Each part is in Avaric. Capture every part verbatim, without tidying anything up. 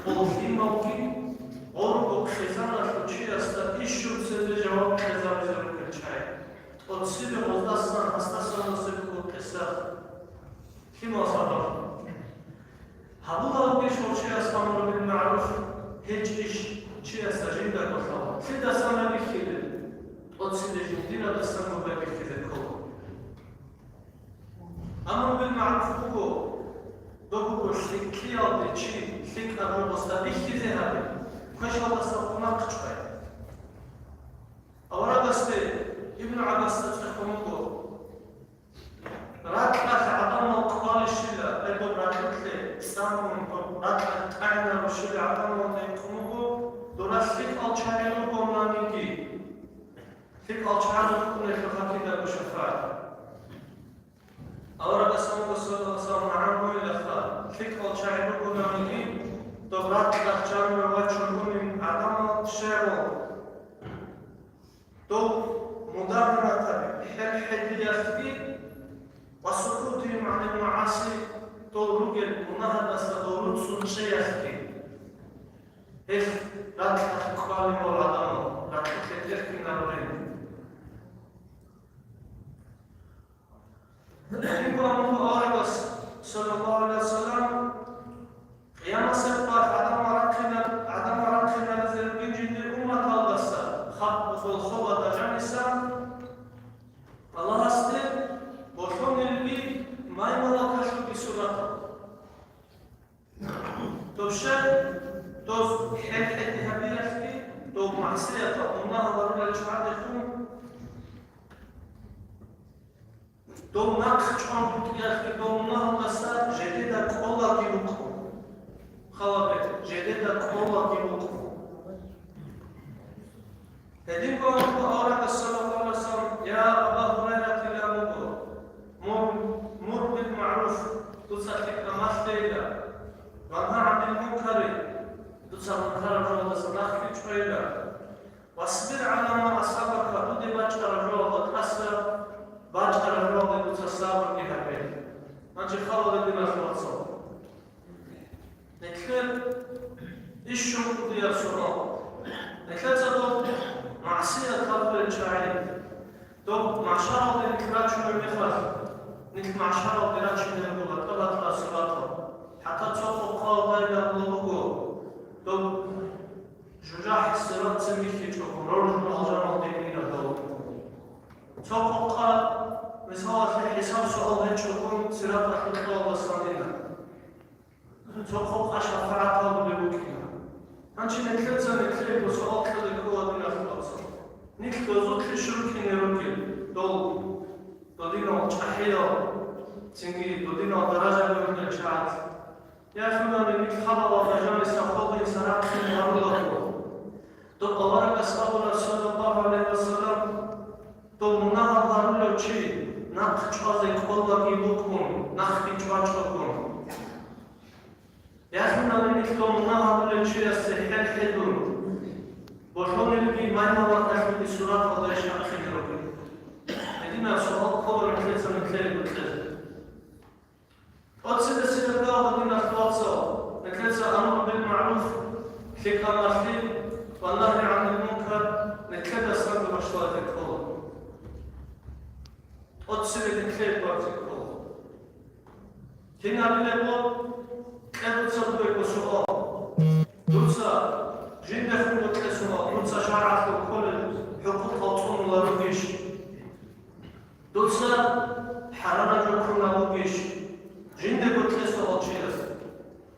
Гъол лъималги гъорго хъизаналъул чиясда ишшуцезе жаваб кьезабизе ругел чагӀи. ТӀоцебе гъоздасан гьасдасан васиккун къиса. Лъимал сабаб. Гьабулаб иш гьав чияс амру бил магӀруф гьечӀищ чиясда жиндаго лъала. Лъидасан байбихьилел? ТӀоцебе жиндирадасанго байбихьизе ккола. Амру бил магӀруф буго, доб буго лъикӀлъиялде чи лъикӀаб жо гъосда бихьизе гьабе, квешалдаса къунахъ чӀвай. Аварагасде Ибну ГӀаббасда цӀехун буго, ракьалъ гӀадамал кӀвалищила, гьедоб ракьулъе цӀакъун, доб ракьалъ тӀагӀинарущила гӀадамалда гьикъун буго, дора лъикӀал чагӀи ругонаниги. ЛъикӀал чагӀи рукӀунелъул хӀакидаго шафагӀат. Аварагас амруго саллаллагьу гӀалайгьи ва саллам магӀан гуйилаха, лъикӀал чагӀи ругонаниги, доб ракьалъ жаниве вачун унин гӀадамал щегъун. Доб мудагьанатаби, хӀерхӀедиялъги ва сукутигьим гӀанил магӀаси, дол ругел мунагьадаса дол руцӀцӀун чӀеялъги. Гьелъ ракьалъ кӀвалел гӀадамал ракьулъе тӀерхьинарулел. Гьединго амруго аварагас, саллаллагьу гӀалайгьи ва саллам, къиямасебкъалъ гӀадамал рахъинар-, гӀадамал рахъинаризе ругин жиндир умматалдаса, халкъ бугел хобалда жанисан, Аллагьасде болъонилги маймалакалъулги суратал. Доб щай, доз хӀерхӀеде гьабиялъги, доб магӀсиятал мунагьал гьарулел чагӀадехун, доб нахъ чӀван букӀиялъги, доб мунагьалдаса жидеда кӀолаги букӀун. Халабе, жидеда кӀолаги букӀун. Гьединго амруго аварагас, саллаллагьу гӀалайгьи ва саллам, я Аба Гьурайра, тилан буго, мур, мур бил магӀруф, дуца лъикӀаб малъейила, ва нагь гӀанил мункари, дуца мункараб жоялдаса нахъги чӀвейила, васбир гӀала ма асабака, дуде бачӀараб жоялда тӀаса, бачӀараб жоялде дуца сабурги гьабе. Гьанже халале, диналъул вацал. Нилъер ишшун кӀудияб суал. Нилъеца доб магӀсият гьабулел чагӀи, доб махӀшаралде нилъ рачунеб мехалъ, нилъ махӀшаралде рачунеб буго батӀа-батӀа суратал. ХӀатта цо къокъаялда абулеб буго, доб жужахӀ сиратцин бихьичӀого, роржун алжаналде инарал. Цо къокъа, мисалалъе, хӀисаб-суал гьечӀого сираталъул кьолалдасан ина. Цо къокъа шафагӀат гьабулеб букӀина. Гьанже нилъеца нилъее суал кьезе ккола, диналъул вацал. Нилъ дозулъе щуркине ругел, дол, додинал чӀахӀиял, цинги додинал даражаби ругел чагӀаз. Яхъинани нилъ хабалалда жаниса хобги сарахъине гьарулаго. Доб аварагас абуна, саллаллагьу гӀалайгьи ва саллам, дол мунагьал гьарулев чи нахъ чӀвазе кӀолаги букӀун, нахъги чӀвачӀого. Яхъинани нилъ дол мунагь гьабулев чиясе хӀерхӀедун, болъонилги маймалакалъулги сураталда иш рахъине ругел. Гьединаб суал ккола нилъеца нилъее кьезе. ТӀоцебесеб рагӀалда, диналъул вацал, нилъеца амру бил магӀруф, лъикӀаб малъи, ва нагьи гӀанил мункар нилъедасанго башлагъи ккола. ТӀоцебе нилъее барзе ккола. Кинабилеб кье дуца дуего суал. Дуца жиндехун кье суал. Дуца шаргӀалъул кколел хӀукъукъал цӀунула ругищ? Дуца хӀарамаб жо ккуна бугищ? Жиндего кье суал чияс.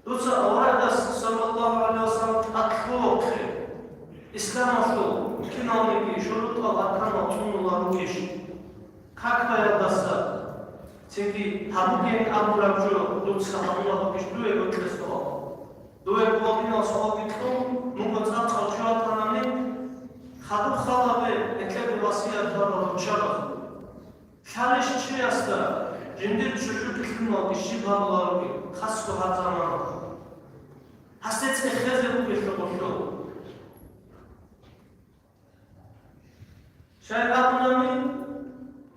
Дуца аварагас, саллаллагьу гӀалайгьи ва саллам, тӀад лъугьухъе, исламалъул киналниги шурутӀал, арканал цӀунула ругищ? Как баялдаса, цинги гьабугейин абураб жо дуца гьабула бугищ дуего кье суал? Дуе кӀолдинал суалги кьун, мунго цӀакъ къалъуватанани, хадуб халабе, гьелъеде васият гьабула руччабаз. Лъалищ чиясда жиндир чӀужуги лъималги щиб гьабулароги, хасго гьаб заманалда. Гьасде цӀехезе бугелъул гъулъул. Щай абунани,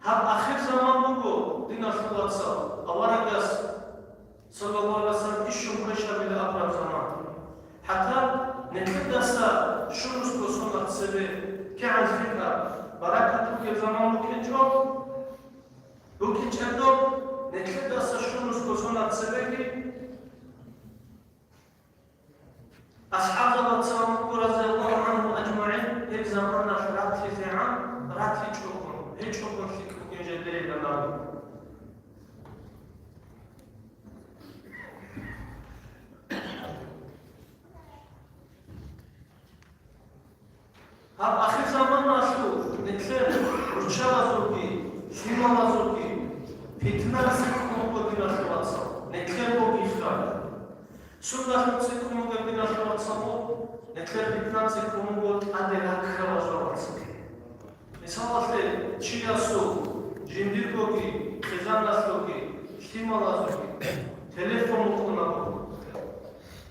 гьаб ахир заман буго, диналъул вацал, аварагас, саллаллагьу гӀалайгьи ва саллам, ишшун квешабила абураб заман. щунусго сонаб цебе кигӀан лъикӀаб баракат бугеб заман букӀинчӀо, букӀинчӀеб доб, нилъедаса щунусго сонаб цебеги асхӀабзабаца Абу Бакр разияллагьу гӀангьу ажмагӀин гьеб заманалъ ратилегӀан, ратичӀогун, гьечӀогун лъикӀ бугин жидерилан абун. Гьаб ахирзаманалъул нилъер руччабазулги лъималазулги питна цӀикӀкӀун буго, диналъул вацал, нилъер бугелъул. Сундалъун цӀикӀкӀун бугеб, диналъул вацал, нилъер питна цӀикӀкӀун буго тӀаде раккарал жоялдаса. Мисалалъе, чиясул жиндиргоги, хъизаналъулги, лъималазулги телефон букӀунаго.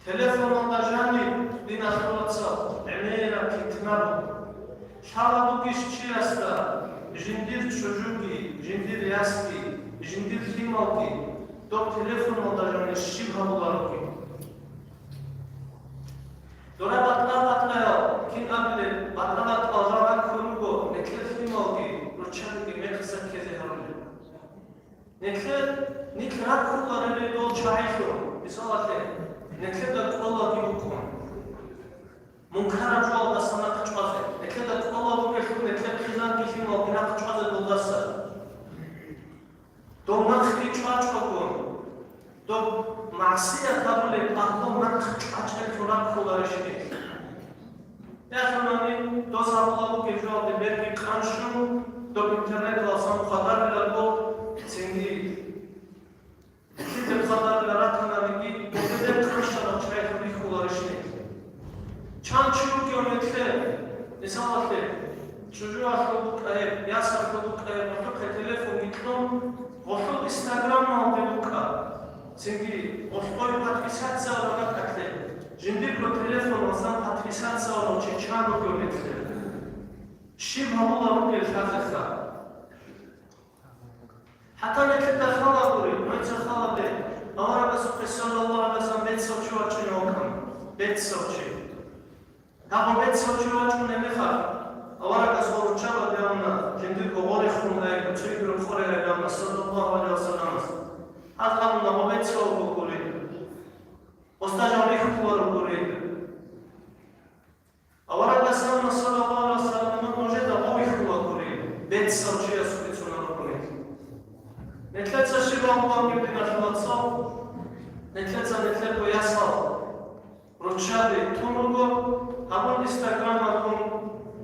Телефоналда жаниб, диналъул вацал, гӀемераб питна буго. Лъала бугищ чиясда жиндир чӀужуги, жиндир ясги, жиндир лъималги доб телефоналда жанир щиб гьабулароги. Дора батӀа-батӀаял, кин абилеб, батӀа-батӀал жал раккун руго, нилъер лъималги руччабиги мекъса ккезе гьарулел. Нилъер, нилъ раккулареле дол чагӀилъун, мисалалъе, нилъеда кӀолаги букӀун. Мункараб жоялдаса нахъ чӀвазе. Нилъеда кӀола бугелъул, нилъер хъизанги лъималги нахъ чӀвазе долдаса. Дов нахъги чӀвачӀого, доб магӀсият гьабулеб агьлу нахъ чӀвачӀелъун раккуларищ гьел? Яхъунани дос гьабула бугеб жоялде берги къанщун, доб интернеталъ сан хъвадариларго цинги. Лъиде хъвадарила ратананиги, гьеб къанщарал чагӀилъун рихьуларищ гьел? Чан чи вугев нилъер, мисалалъе, чӀужуялъул букӀа гьеб, ясалъул букӀа гьеб, гьелъухъе телефонги кьун, гьелъул инстаграмалде букӀа, цинги гьелъ подписаться гьабураб ракӀалъе, жиндирго телефоналъан подписаться гьабурав чи чан вугев нилъер? Щиб гьабулеб бугеб лъазеха? ХӀатта нилъеда хал гьабури, нужеца хал гьабе, аварагасухъе саллаллагьу гӀалайгьи вассалам бецав чи вачӀинев вукӀана, бецав чи. Дагьаб бецав чи вачӀунеб мехалъ, аварагас гъоркьа чӀвазе абуна, жиндирго гъорехун ай, цойги рокъоре ай абуна, саллаллагьу гӀалайгьи вассаламас. Гьаз абуна, гъо бецав вугони. Гъосда жал рихьуларо гури. Аварагас абуна, саллаллагьу гӀалайгьи вассалам, нужеда гъо вихьула гури, бецав чиясухъе цунарогури. Нилъеца щиб гьабулеб бугеб, диналъул вацал? Нилъеца нилъерго ясал руччаби тун руго, гьабун инстаграмалъун,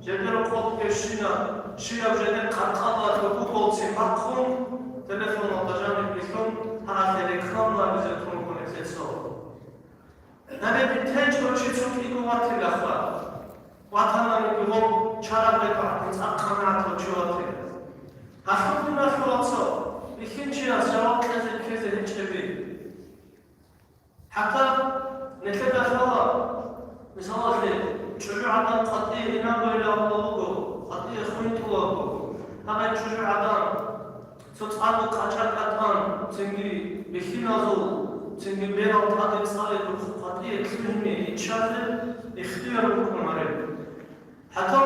жеде рокъоб ккевщина, щибаб жеде къаркъалалъул гуглалъ бахъун, телефоналда жаниб билълъун, гьале рекламалъ абизе тун руго нилъеца. Гьаниб течӀо чи цо кӀиго ватилаха. Ватананиги гъоб чараб рекъараб цӀакъ къанагӀат гьечӀо ватила. Гьалъул, диналъул вацал, бихьинчияс жаваб кьезе ккезе гьечӀеби. ХӀатта нилъеда лъала, мисалалъе, чӀужугӀадан къватӀие инабойилан абулеб буго, къватӀие хвинтӀулеб буго. Гьанай чӀужугӀадан Цо цӀакъго къачӀа кӀатӀан, цинги бихьиназул, цинги берал тӀаде цӀалеб къватӀие лъугьине иччазе ихтияр букӀунареб. ХӀатта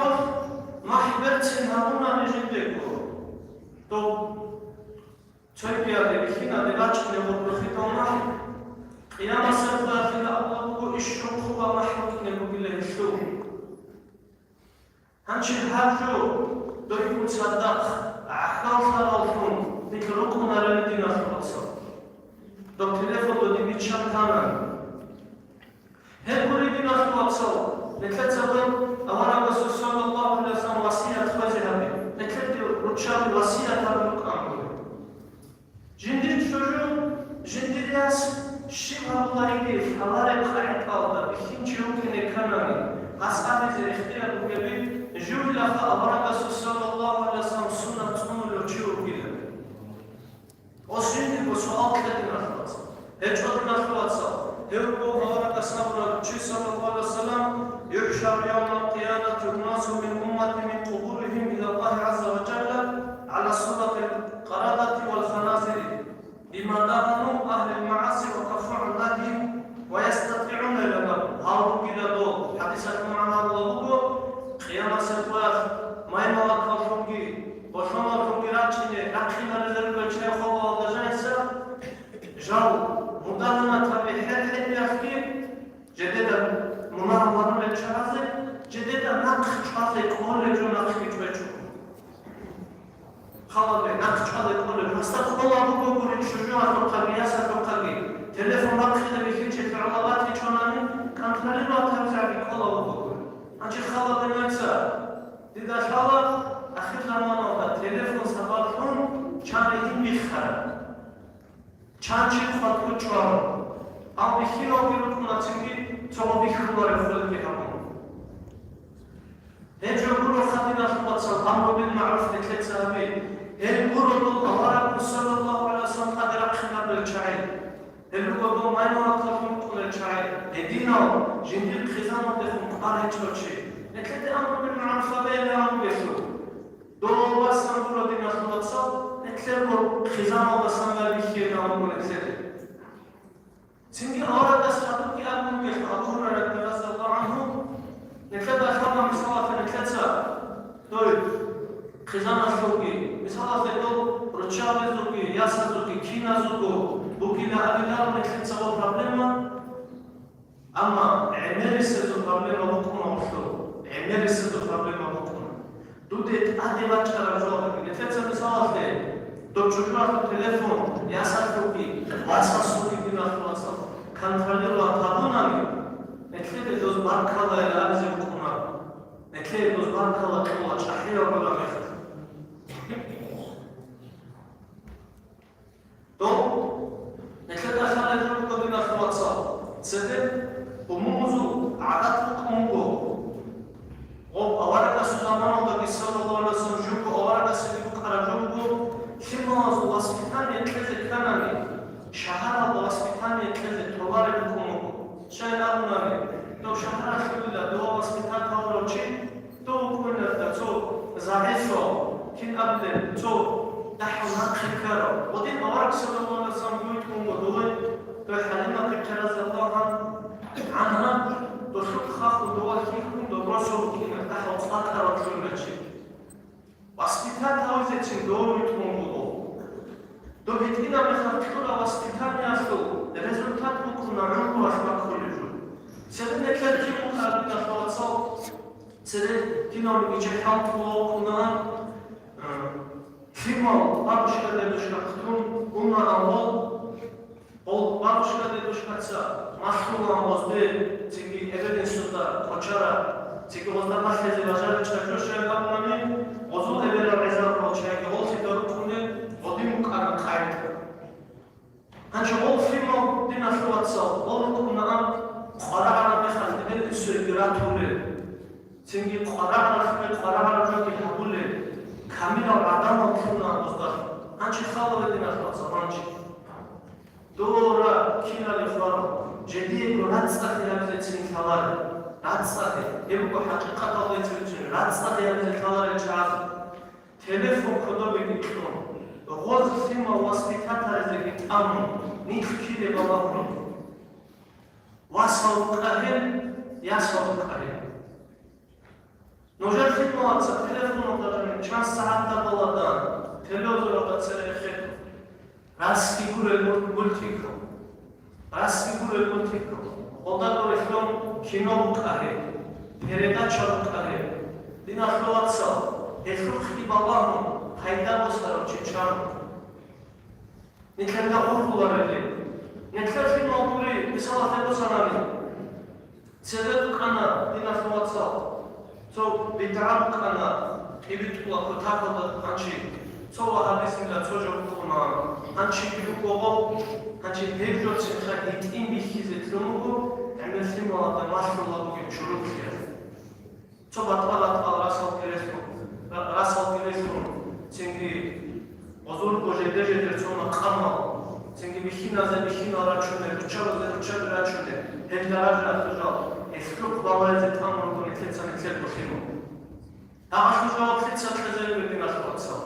махӀ берцин гьабунани жиндего, доб цойгиялде бихьиналде бачӀунеб гъоркьохидал махӀ, къиямасеб къоялъила абулеб буго, иш щун хъула махӀ букӀине бугила гьелъул. Гьанже гьаб жо, дойгун цадахъ гӀахьаллъараллъун нилъ рукӀунарани, диналъул вацал. Доб телефон додин биччан тана. Гьеб гури, диналъул вацал, нилъеца аварагасул саллаллагьу гӀалайгьи вассалам васият хвезе гьаби. Нилъеде руччаби васият гьабун рукӀан гури. Жиндир чӀужу, жиндир яс щиб гьабуларигел лъалареб къагӀидаялда бихьинчи вукӀине кканани, гьас абизе ихтияр бугеби, живлаха аварагасул саллаллагьу гӀалайгьи вассалам суннат цӀунулев чи вугилан. Ос жиндирго суал кье, диналъул вацал. ГьечӀо, диналъул вацал, гьев вуго аварагас абураб чи, саллаллагьу гӀалайгьи вассалам: «ЮхӀшару явмал къиямати унасун мин уммати мин къубурихим илаллагьи гӀазза ва жалла гӀала суратил къарадати вал ханазири». Бима дагьану агьлил магӀаси ва кафу гӀан нагьйигьим ва ястатигӀуна илал амр. Гьал ругила дол. ХӀадисалъул магӀна гьабулеб буго: Жедеда мунагь гьарулел чагӀазе, жедеда нахъ чӀвазе кӀолеб жо нахъги чӀвечӀо. Халабе, нахъ чӀвазе кӀолеб, гьасда кӀолеб бугогури чӀужугьалъухъаги, ясалъухъаги, телефон бахъизе бихьинчиясда гӀоло батичӀонани, контролировать гьабизеги кӀолеб бугогури. Гьанже халабе нуца, дида лъала, ахир заманалда телефон сабаблъун чан ригьин биххараб. Чан чи хъватӀун чӀвараб. Гьал бихьиналги рукӀуна, цинги цо бихьулареб хӀалги гьабун. Гьеб жо гуро, хадиналъул вацал, амру бил магӀруф нилъеца гьаби. Гьел гуро дол аварагасул, саллаллагьу гӀалайгьи вассалам, тӀаде рахъинарел чагӀи. Гьел руго дол маймунатлъун рукӀунел чагӀи. Гьединал жиндир хъизаналдехун кӀвар гьечӀев чи. Нилъеде амру бил магӀруф гьабейилан бугелъул. Дов басан гуро, диналъул вацал, нилъерго хъизаналдасан бихьизе гьабуго нилъеде. Цинги аварагас гьадурги абун бугелъул, Абу Гьурайрата, радияллагьу гӀангьу, нилъеда лъала, мисалалъе, нилъеца дой хъизаналъулги, мисалалъе, дол руччабазулги, ясазулги, киназулго бугила абиларо нилъеца ва проблема. Амма гӀемерисезул проблема букӀуна гьелъул, гӀемерисезул проблема букӀуна. Дуде тӀаде бачӀараб жоги, нилъеца мисалалъе, доб чӀужуялъул телефон, ясалъулги, васасулги, диналъул вацал, контролировать гьабунани, нилъеде доз баркалла абизе букӀуна, нилъее доз баркалла кьола чӀахӀиял гӀура мехалъ. Дов, нилъеда лъалеб жо буго, диналъул вацал, цебе умумузул гӀадат букӀун буго. Гъоб аварагасул заманалдаги, саллаллагьу гӀалайгьи вассалам, жуго аварагасеги букӀараб жо буго, лъималазул воспитание кьезе кканани, шагьаралда воспитание кьезе толареб букӀун буго. Щай абунани, дов шагьаралъулила дова воспитать гьавурав чи, дов вукӀунарда цо загӀипав, кин абулеб, цо дагьав нахъе ккарав. Гъодин авараг, саллаллагьу гӀалайгьи вассалам, витӀун вуго дове, дой ХӀалиматихъе, радияллагьу гӀангьа, долъухъ хахун дова хьихьун, доб росу вукӀина дагьав цӀакъарав лъугьинав чи. Воспитать гьавизецин дов витӀун вуго. Доб гьитӀинаб мехалъ кьураб воспитаниялъул результат букӀуна гӀумруялъ бахъулеб жо. Цебе нилъер кин вукӀараб, диналъул вацал, цере кинавниги чӀахӀал ккола вукӀуна, э, лъимал бабушка-дедушка хътун унаан гъол, гъол бабушка-дедушкаца малъулаан гъозде, цинги эбел-инсуда кочараб, цинги гъозда малъизе бажаричӀеб жо, щай абунани, гъозул эбелал гӀезегӀан чагӀиги гъоллъида рукӀуна, гъодин букӀана къайда. Гьанже гъол лъимал, диналъул вацал, гъол рукӀунаан къварагӀараб мехалъ эбел-инсуеги ратулел, цинги къварагӀаралъухъе къварагӀараб жоги гьабулел, камилал гӀадамал лъугьунаан гъозда. Гьанже халаве, диналъул вацал, гьанже. Дора киналев хваро, жидеего рацӀцӀалъи гьабизецин лъаларе, рацӀцӀалъи, гьеб буго хӀакъикъаталда гьечӀеб, рацӀцӀалъи гьабизе лъаларел чагӀаз. Телефон кодобеги кьун, гъоз лъимал воспитать гьаризеги тӀамун, нилъ кире балагьун. Васал рукӀа гьел, ясал рукӀа гьел. Нужер лъималаца телефоналда жаниб чан сагӀатда баладан, телевизоралда цере эхетун. Расги гурел мулт-, мультикал. Расги гурел мультикал. Гъолда гурелъун кино букӀа гьеб, передача букӀа гьеб. Диналъул вацал, гьелъухъги балагьун, пайда босарав чи чан. Нилъеда ургъуларели. Нилъер лъимал гури, мисалалъе босанани. Цебе букӀана, диналъул вацал, цо бидгӀа букӀана, тӀибитӀула кутакалда гьанчи, цо вагьабизмила цо жо букӀуна, гьанчи букӀого, гьанчи гьеб жоцинха гьитӀин бихьизе кьун буго, гӀемер лъималазда малъула бугеб чурухълъи. Цо батӀа-батӀал расал герелъун, ра-, расал герелъун, цинги гъозул жеде-жедер цо макъамал, цинги бихьиназе бихьинал рачунел, руччабазе руччаби рачунел, гьел даражаялъул жал, гьелъухъ балагьизе тӀамун руго нилъеца нилъер лъимал. Гьаб лъужалъ лъица кьезе бугеб, диналъул вацал?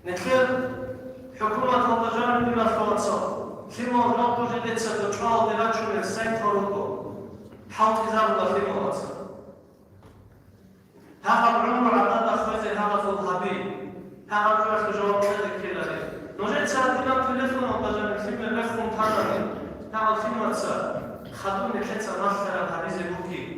Нилъер хӀукуматалда жаниб, диналъул вацал, лъимал жал жидеца дочӀалде рачунел сайтал руго, хӀалтӀизарула лъималаца. Гьагъаб гӀумру гӀадада хвезе гьагъазул гьаби, гьагъаб жоялъул жаваб кьезе ккеларе. Нужеца гьадинаб телефоналда жаниб лъимер рехун танани, Гьал лъимаца хадуб нилъеца малъараб гьабизе бугин.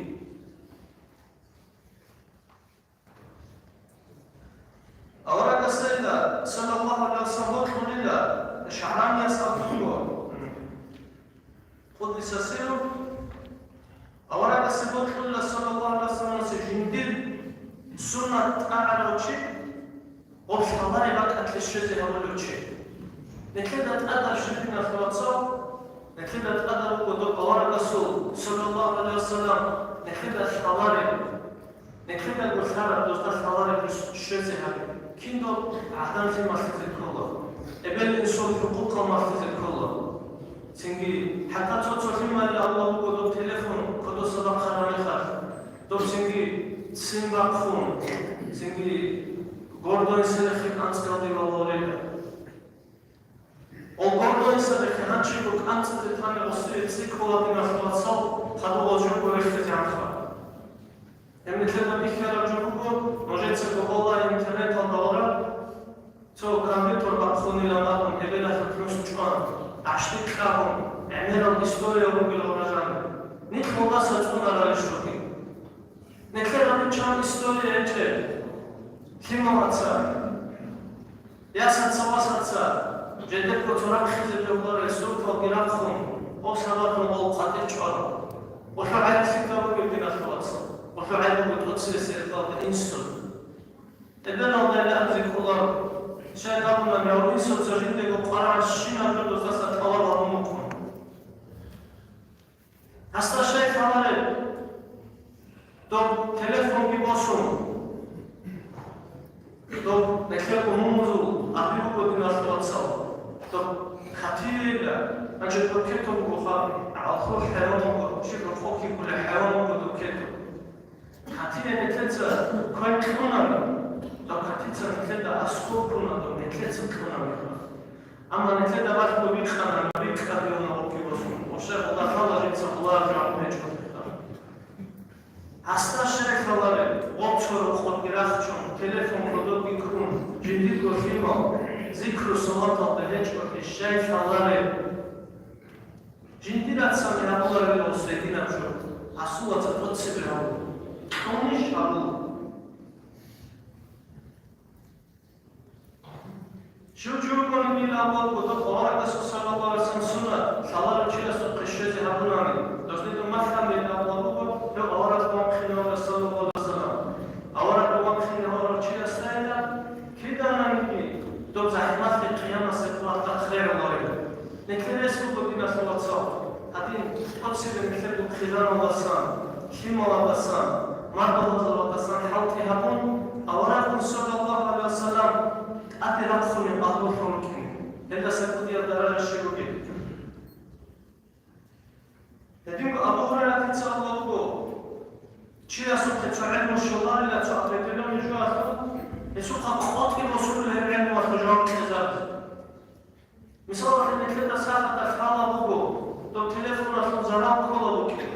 Аварагасда, саллаллагьу гӀалайгьи ва саллам, бокьулила, ШагӀраниялъ абун буго, къуддиса сирругьу, аварагасе бокьулила, саллаллагьу гӀалайгьи ва саллам, жиндир суннат тӀагӀарав чи, гъоб лъалареб бакӀалъе щвезе гьабулев чи. Нилъеда тӀадаб щиб, диналъул вацал, нилъеда тӀадаб буго доб аварагасул, саллаллагьу гӀалайгьи ва саллам, нилъеда лъалареб. Нилъедаго лъараб, дозда лъалареб щвезе гьаби. Кин доб гӀадан лъималъизе ккола, эбел-инсул хӀукъукъал малъизе ккола. Цинги, хӀатта цо-цо лъималил абула буго доб телефон кодоса бахъараб мехалъ, доб цинги ццин бахъун, цинги гордоинсарехъе анцӀкӀалде валавулеб. Гъол гордоинсарехъе гьанчего кӀанцӀизе тани гъосие цӀикӀкӀула, диналъул вацал, хадуб гъол жо рехизеанха. Гьеб нилъеда бихьараб жо буго, нужецаго онлайн интернеталда ораб, цо компьютер бахъунилан абун, эбелалъул плюс чӀван, гӀащтӀи кьабун, гӀемерал история ругел гьуражан. Нилъ гьелдаса цӀунаралищ ругел? Нилъер гьаниб чан история гьечӀеб? Лъималаца, ясаца-васаца, жидерго цо рахъизе бегьуларел сурталги рахъун, гъоб сабаблъун гъол къватӀир чӀвала. Гъолъул гӀайиб лъикӀаб бугеб, диналъул вацал? Гъолъул гӀайиб буго тӀоцебесеб рекъалда инсул. Эбелалда абизе ккола, щай абунани, гьав инсуца жиндего къваригӀанщинаб жо доздаса тӀалаб гьабун букӀун. Гьасда щай лъалареб? Доб телефонги босун. Доб нилъер умумузул аби буго, диналъул вацал. Доб хатирила, значит, доб кетун буго ха, гӀалхул хӀайван буго, чи рокъов кколеб хӀайван буго доб кетун. Хатире нилъеца квен кьуна, доб хатица нилъеда аскӀоб ккуна, доб нилъеца кьуна мехалъ. Амма нилъеда балъго бикъана, бикъаб гьев наб рукӀи босун, ва щай гъолда лъала жинца хъулараб жаваб гьечӀолъиха. Гьасда щай лъалареб, гъоб цо рокъобги рахчун, телефон кодобги ккун, жиндирго лъимал, зикру-салаталда гьечӀолъи щай лъалареб? Жиндирацани гьабуларила гьес гьединаб жо, гьасул вацал тӀоцебе гьабула, кьунищ гьабула? Щив чи вукӀунеб ил абула буго, доб аварагасул, саллаллагьу гӀалайгьи ва саллам, суннат лъаларев чиясухъе щвезе гьабунани, дозде дун малъанин абула буго, гьев авараг вахъинаварав, саллаллагьу гӀалайгьи ва саллам. Авараг вахъинаварав чиясдайила киданиги доб захӀмалъи къиямасеб къоялъ хераларила. Нилъер рес буго, диналъул вацал, гьадин тӀоцебе нилъерго хъизаналдасан, лъималаздасан, мадугьалзабаздасан хӀалтӀи гьабун, аварагасул, саллаллагьу гӀалайгьи ва саллам, тӀаде рахъунеб агьлулъун рукӀине. Гьелдаса кӀудияб даража щиб бугеб? Гьединго Абу Гьурайратица абула буго, чиясухъе цо гӀелму щоларила цо определённый жоялъул, гьесухъа къотӀи босулила гьеб гӀелмуялъул жаваб кьезабизе. Мисалалъе, нилъеда сагӀаталъ лъала буго, доб телефоналъул зарал ккола букӀин.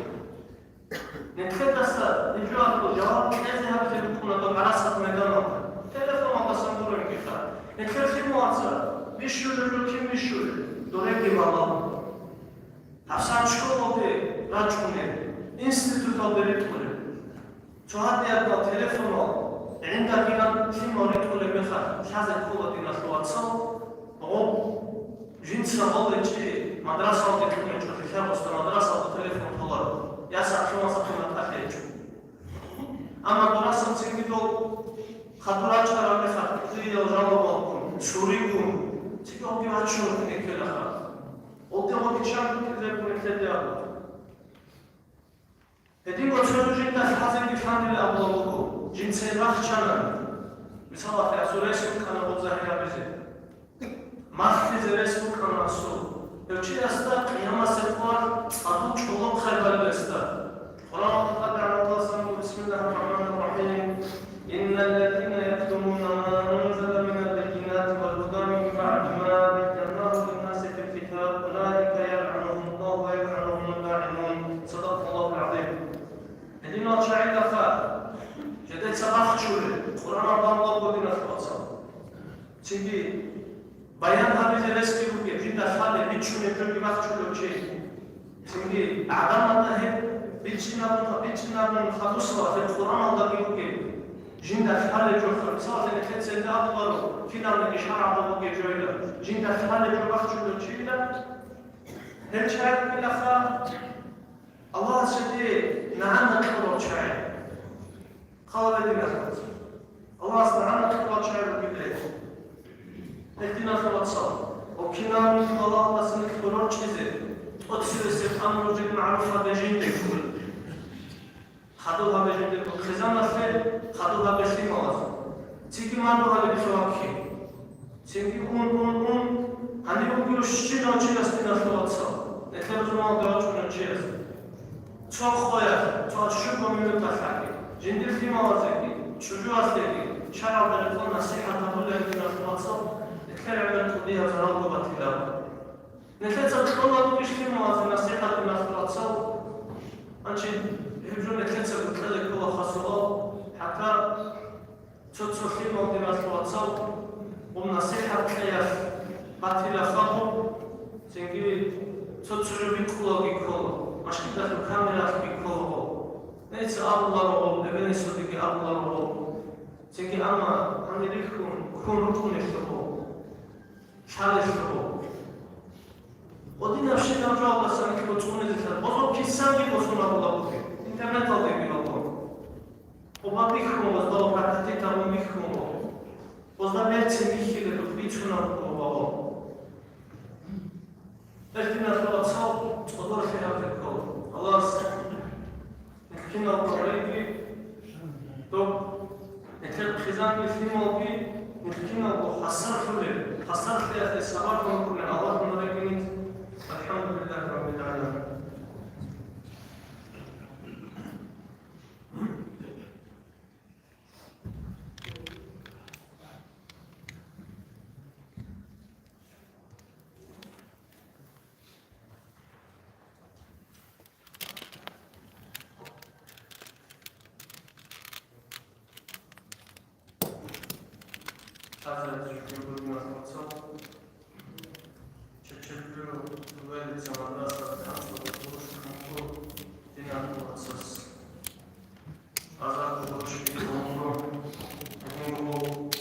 Нилъедаса гьеб жоялъул жаваб кьезе гьабизе букӀуна доб гӀарасат майданалда. Телефоналдасан гурониги ха. Нилъер лъималаца бищулеб жо кин бищулеб? Дурегги балагьун. ГьабсагӀат школалде рачӀунеб, институталде ритӀулеб. Цо гьадияб телефонал гӀинда гьаниб лъимал ритӀулеб мехалъ, лъазе ккола, диналъул вацал, гъоб жинца гъолечӀи мадрасалде кьун гьечӀо, лъабасда мадрасалда телефон толаро, ясалъумасахъе матӀалъи гьечӀо. Амма дурасан цинги дол хадур рачӀараб мехалъ, кӀудиял жалобалгун, цуригун, цинги гьоги вачун ккелаха. Гъолде гъоги чан ккезе букӀунеблъи абун. Гьединго цо жинда лъазеги лъандилан абулеб буго, жинцайин рахчана. Мисалалъе, асул рес букӀана гъоб загьир гьабизе. Малъизе рес букӀана асул. Гьев чиясда къиямасеб къоялъ цӀадул чӀолохъаби балила гьесда. Къуръаналда тӀадегӀанав Аллагьас абуна: بسم الله الرحمن الرحيم. إن الذين يكتمون ما أنزلنا من البينات والهدى من بعد ما بيناه للناس في الكتاب أولئك يلعنهم الله ويلعنهم اللاعنون. صدق الله العظيم. Гьединал чагӀилаха жидеца бахчулеб, Къуръаналда абулеб буго, диналъул вацал. Цинги баян гьабизе ресги бугеб, жинда лъалеб, бичӀчӀулеб жоги бахчулев чи. гӀадамазда гьеб бичӀчӀинабун, бичӀчӀинабун хадусала гьеб Къуръаналдаги бугеб. Жинда лъалеб жо, мисалалъе, нилъеца гьелда абуларо, киналниги шаргӀалда бугеб жойила. Жинда лъалеб жо бахчулев чийила, гьел чагӀи бугилаха, Аллагьас жидее нагӀана кьурал чагӀи. Хъала гьединаб. Аллагьас нагӀана кьурал чагӀи бугилан. Гьединаб вацал. Ва кинабниги балагьалдаса нилъ рорчӀизе, тӀоцебесеб амру бил магӀруф гьабе жиндирго. Хадуб гьабе жиндирго хъизаналъе, хадуб гьабе лъималаз. Цинги магӀруф гьабе лъугьа ккей. Цинги ун, ун, ун, гьанив вугев щинав чияс, диналъул вацал, нилъер рузманалде вачӀунев чияс. Цо къоялъ, цо щуго минуталъги, жиндир лъималазеги, чӀужуялъеги, шаргӀалда рекъон насихӀат гьабулеб, диналъул вацал, нилъер гӀемер кӀудияб заралго батиларо. Нилъеца кьола бугищ лъималазе насихӀат, диналъул вацал, гьанже гьеб жо нилъеца кьела ккола хасуал, хӀатта Цо-цо лъимал, диналъул вацал, гъоб насихӀат кьеялъ батила хадуб, цинги цо-цо жо бикъулаги ккола, машгидалъул камералъги ккола гъоб. Нилъеца абуларо гъоб, эбел-инсудеги абуларо гъоб. Цинги амма гьанир рихьун, ккун рукӀунелъул гъоб, лъалелъул гъоб. Гъодинаб щибаб жоялдасан нилъго цӀунезе лъала. Гъозул кисанги босун абула бугеб, интернеталдеги абула. Къоба бихьун, гъоздал хӀатӀатӀи тагъун бихьун, гъозда берцин бихьилелъул бицунаб къоба гъо. Гьелъ, диналъул вацал, цӀодорлъи гьаб ккола. Аллагьас нилъ киналго гьариги, доб нилъер хъизанги лъималги нилъ киналго хасарлъулел, хасарлъиялъе сабаблъун рукӀунел Аллагь мун рекӀинин. АлхӀамдулиллагьи раббил гӀаламин. Чечебиру валица мадраса танцо дурушканго динан вацас. Азар дурушки донго гьаниб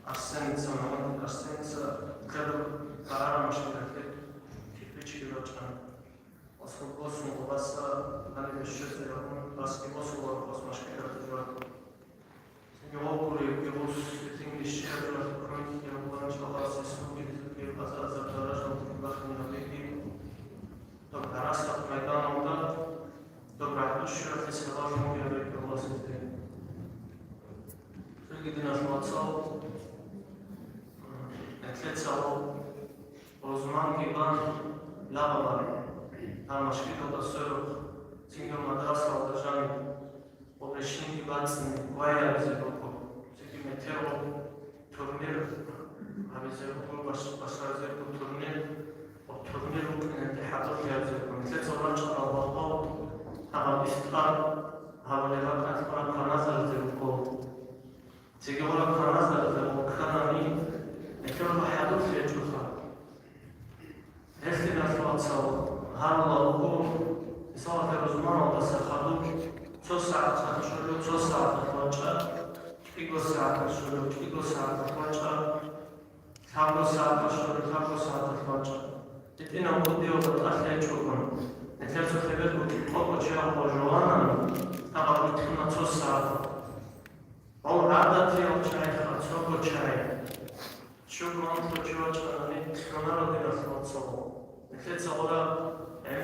Арсеница, Мухаммад Арсеница кадр тарамашкилахъе кирпичги рачӀана. Асхъубосун гъобаса гьаниб щвезе гьабун, басги босуларо хъосмашкилахъе жуан. Цинги гъов гуребги гъус, цинги щибаб жо хроники гьабулан чӀаласе суги, цинги аза-азар даражалги бахни гьабиги, доб гӀарасат майданалда, доб рагӀдущуялъе сабаблъунги гьабеги Аллагьас гьезде. Цоги, диналъул вацал, нилъеца рузманги бан лагъалари, гьаб машгидалда сверухъ, цинги мадрасаялда жаниб. Гъоб рещтинги бацӀцӀине кквай гьабизе буго, цинги метер гъоб турнир гьабизе буго, баш-, башаризе буго турнир, гъоб турнир букӀинелде хӀадурлъи гьабизе буго. Нилъеца рачӀарал гьабал гьаб ифтар гьабулеб бакӀалъ гъораб каназализе буго. Цинги гъораб каназализе гъоб кканани, метер гъоб хӀадурлъи гьечӀоха. Гьелъ, диналъул вацал, гьарула руго, мисалалъе, рузманалдаса хадуб цо сагӀаталъ щолев цо сагӀаталъ вачӀа, кӀиго сагӀаталъ щолев кӀиго сагӀаталъ вачӀа, лъабго сагӀаталъ щолев лъабго сагӀаталъ вачӀа. ГьитӀинаб кӀудияб батӀалъи гьечӀогун.